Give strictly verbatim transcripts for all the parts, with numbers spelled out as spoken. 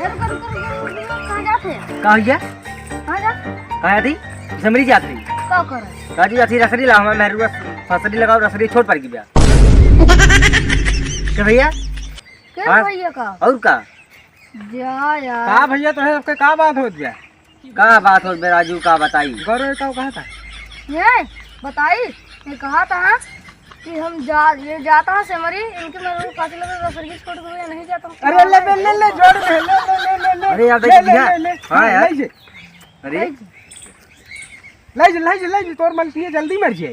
रुको, रुको, रुको, रुको, रुको, कहाँ जात है? का भैया? कहाँ जात? कहाँ जाती? समरी जात रही। का कर? राजू जाती रसरी ला, हमारे मेहरू रस-, फसरी लगाओ, रसरी छोट पर की ब्या। के भैया? के हाँ? भैया का? और का? जा यार। का भैया, तोहे सबके का बात होत बा? का बात होत बा राजू, का बताई? गौरव का कहा था? ये बताई, ये कहा था कि हम जा, ये जाता है सेमरी, इनके मेरे को काफी लगे, रसरी छोड़ के भैया नहीं जाता हूँ। अरे ले, ले, ले, ले, जोड़ में, ले, ले, ले, ले, ले। अरे यार, ले, देख ले, भैया। ले, ले, हाँ यार। ले, ले। अरे। ले, ले, ले, ले, ले, तोर मलकिया जल्दी मर जाए।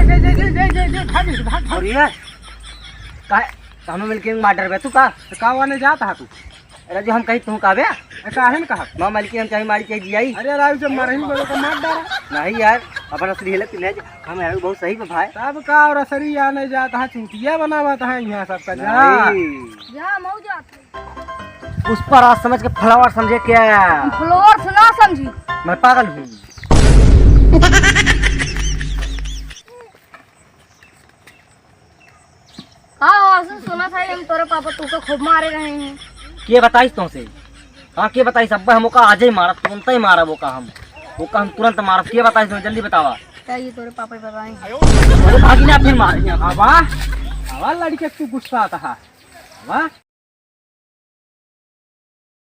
ले, ले, ले, भाग, भाग, भाग। और ये, काहे, हमें मिलके मार डरबे तू का? तो का वाने जात हा तू? अरे जो हम कही तू का बे? ए, काहे न कहा? माँ मालकिन हम चाहे मारी चाहे जियाई। अरे राजू, जब मरही बोलो तो मार डारा। नहीं यार, अपन असली हेलत नहीं, हम यार बहुत सही बा भाई। तब का और असली आने जात हा, चूतिया बनावत हा यहाँ सबका जा। नहीं। जा, मऊ जात। उस पर आज समझ के follower समझे क्या? हम follower से ना समझी। मैं पागल हूँ। हाँ, हाँ, सुन, सुना था, हम तोरे पापा तू को खूब मारे रहे हैं। के बताइस तुमसे? हाँ, के बताइस? अब्बा हम ओका आजे ही मारब, तुरंत ही मारब ओका हम। ओका हम तुरंत मारब। के बताइस तुम? जल्दी बतावा। क्या ये तोरे पापा ही बताएं? अरे भागी ना, फिर मारेंगे हम। आवा, आवा लड़के, तू गुस्सा आता है। आवा।